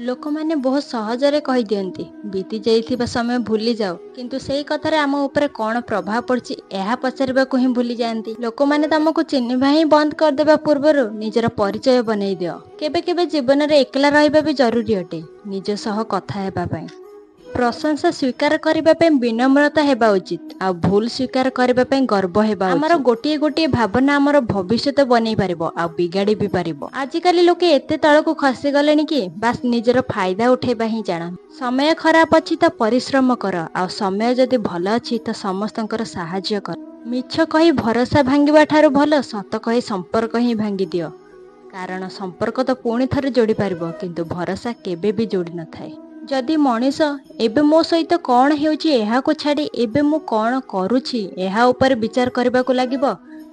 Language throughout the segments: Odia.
ଲୋକମାନେ ବହୁତ ସହଜରେ କହିଦିଅନ୍ତି, ବିତି ଯାଇଥିବା ସମୟ ଭୁଲିଯାଅ, କିନ୍ତୁ ସେଇ କଥାରେ ଆମ ଉପରେ କଣ ପ୍ରଭାବ ପଡିଛି ଏହା ପଚାରିବାକୁ ହିଁ ଭୁଲି ଯାଆନ୍ତି। ଲୋକମାନେ ତମକୁ ଚିହ୍ନିବା ହିଁ ବନ୍ଦ କରିଦେବା ପୂର୍ବରୁ ନିଜର ପରିଚୟ ବନେଇ ଦିଅ। କେବେ କେବେ ଜୀବନରେ ଏକଲା ରହିବା ବି ଜରୁରୀ ଅଟେ, ନିଜ ସହ କଥା ହେବା ପାଇଁ। ପ୍ରଶଂସା ସ୍ୱୀକାର କରିବା ପାଇଁ ବିନମ୍ରତା ହେବା ଉଚିତ, ଆଉ ଭୁଲ ସ୍ୱୀକାର କରିବା ପାଇଁ ଗର୍ବ ହେବା। ଆମର ଗୋଟିଏ ଗୋଟିଏ ଭାବନା ଆମର ଭବିଷ୍ୟତ ବନେଇ ପାରିବ ଆଉ ବିଗାଡି ବି ପାରିବ। ଆଜିକାଲି ଲୋକେ ଏତେ ତଳକୁ ଖସିଗଲେଣି କି ବାସ୍ ନିଜର ଫାଇଦା ଉଠେଇବା ହିଁ ଜାଣନ୍ତି। ସମୟ ଖରାପ ଅଛି ତ ପରିଶ୍ରମ କର, ଆଉ ସମୟ ଯଦି ଭଲ ଅଛି ତ ସମସ୍ତଙ୍କର ସାହାଯ୍ୟ କର। ମିଛ କହି ଭରସା ଭାଙ୍ଗିବା ଠାରୁ ଭଲ ସତ କହି ସମ୍ପର୍କ ହିଁ ଭାଙ୍ଗିଦିଅ, କାରଣ ସମ୍ପର୍କ ତ ପୁଣି ଥରେ ଯୋଡ଼ି ପାରିବ, କିନ୍ତୁ ଭରସା କେବେ ବି ଯୋଡ଼ି ନଥାଏ। ଯଦି ମଣିଷ ଏବେ ମୋ ସହିତ କଣ ହେଉଛି ଏହାକୁ ଛାଡ଼ି ଏବେ ମୁଁ କଣ କରୁଛି ଏହା ଉପରେ ବିଚାର କରିବାକୁ ଲାଗିବ,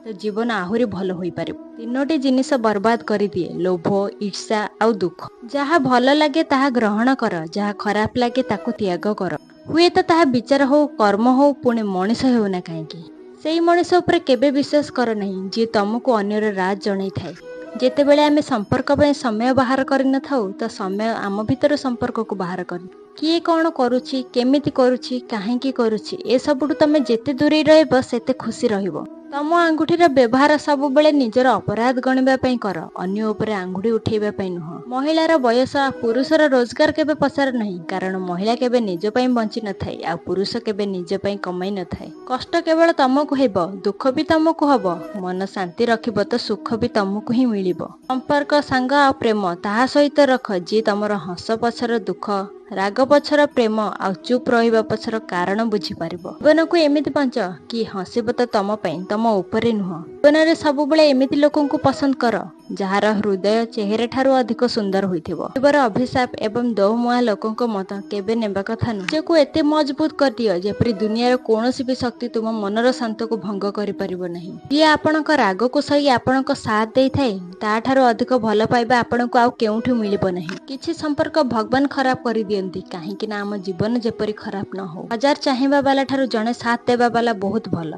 ତ ଜୀବନ ଆହୁରି ଭଲ ହୋଇପାରିବ। ତିନୋଟି ଜିନିଷ ବର୍ବାଦ କରିଦିଏ, ଲୋଭ, ଈର୍ଷା ଆଉ ଦୁଃଖ। ଯାହା ଭଲ ଲାଗେ ତାହା ଗ୍ରହଣ କର, ଯାହା ଖରାପ ଲାଗେ ତାକୁ ତ୍ୟାଗ କର। ହୁଏତ ତାହା ବିଚାର ହଉ, କର୍ମ ହଉ, ପୁଣି ମଣିଷ ହେଉନା କାହିଁକି। ସେଇ ମଣିଷ ଉପରେ କେବେ ବିଶ୍ୱାସ କର ନାହିଁ ଯିଏ ତମକୁ ଅନ୍ୟର ରାଜ ଜଣେଇଥାଏ। ଯେତେବେଳେ ଆମେ ସମ୍ପର୍କ ପାଇଁ ସମୟ ବାହାର କରିନଥାଉ, ତ ସମୟ ଆମ ଭିତରୁ ସମ୍ପର୍କକୁ ବାହାର କରେ। କିଏ କଣ କରୁଛି, କେମିତି କରୁଛି, କାହିଁକି କରୁଛି, ଏସବୁଠୁ ତମେ ଯେତେ ଦୂରେଇ ରହିବ ସେତେ ଖୁସି ରହିବ। ତମ ଆଙ୍ଗୁଠିର ବ୍ୟବହାର ସବୁବେଳେ ନିଜର ଅପରାଧ ଗଣିବା ପାଇଁ କର, ଅନ୍ୟ ଉପରେ ଆଙ୍ଗୁଠି ଉଠେଇବା ପାଇଁ ନୁହଁ। ମହିଳାର ବୟସ ଆଉ ପୁରୁଷର ରୋଜଗାର କେବେ ପଚାର ନାହିଁ, କାରଣ ମହିଳା କେବେ ନିଜ ପାଇଁ ବଞ୍ଚି ନଥାଏ ଆଉ ପୁରୁଷ କେବେ ନିଜ ପାଇଁ କମାଇ ନଥାଏ। କଷ୍ଟ କେବଳ ତମକୁ ହେବ, ଦୁଃଖ ବି ତମକୁ ହବ, ମନ ଶାନ୍ତି ରଖିବ ତ ସୁଖ ବି ତମକୁ ହିଁ ମିଳିବ। ସମ୍ପର୍କ, ସାଙ୍ଗ ଆଉ ପ୍ରେମ ତାହା ସହିତ ରଖ ଯିଏ ତମର ହସ ପଛର ଦୁଃଖ, ରାଗ ପଛର ପ୍ରେମ ଆଉ ଚୁପ୍ ରହିବା ପଛର କାରଣ ବୁଝିପାରିବ। ଜୀବନକୁ ଏମିତି ବଞ୍ଚ କି ହସିବ ତ ତମ ପାଇଁ, ତମ ଉପରେ ନୁହଁ। ଜୀବନରେ ସବୁବେଳେ ଏମିତି ଲୋକଙ୍କୁ ପସନ୍ଦ କର ଯାହାର ହୃଦୟ ଚେହେରା ଠାରୁ ଅଧିକ ସୁନ୍ଦର ହୋଇଥିବ। ଜୀବର ଅଭିଶାପ ଏବଂ ଦୋମୁହାଁ ଲୋକଙ୍କ ମତ କେବେ ନେବା କଥା ନୁହଁ। ନିଜକୁ ଏତେ ମଜବୁତ କରିଦିଅ ଯେପରି ଦୁନିଆର କୌଣସି ବି ଶକ୍ତି ତୁମ ମନର ଶାନ୍ତକୁ ଭଙ୍ଗ କରିପାରିବ ନାହିଁ। ଯିଏ ଆପଣଙ୍କ ରାଗକୁ ସହି ଆପଣଙ୍କ ସାଥ ଦେଇଥାଏ, ତାଠାରୁ ଅଧିକ ଭଲ ପାଇବା ଆପଣଙ୍କୁ ଆଉ କେଉଁଠୁ ମିଳିବ ନାହିଁ। କିଛି ସମ୍ପର୍କ ଭଗବାନ ଖରାପ କରିଦିଅନ୍ତି, କାହିଁକି ନା ଆମ ଜୀବନ ଯେପରି ଖରାପ ନ ହଉ। ହଜାର ଚାହିଁବା ବାଲା ଠାରୁ ଜଣେ ସାଥ ଦେବା ବାଲା ବହୁତ ଭଲ।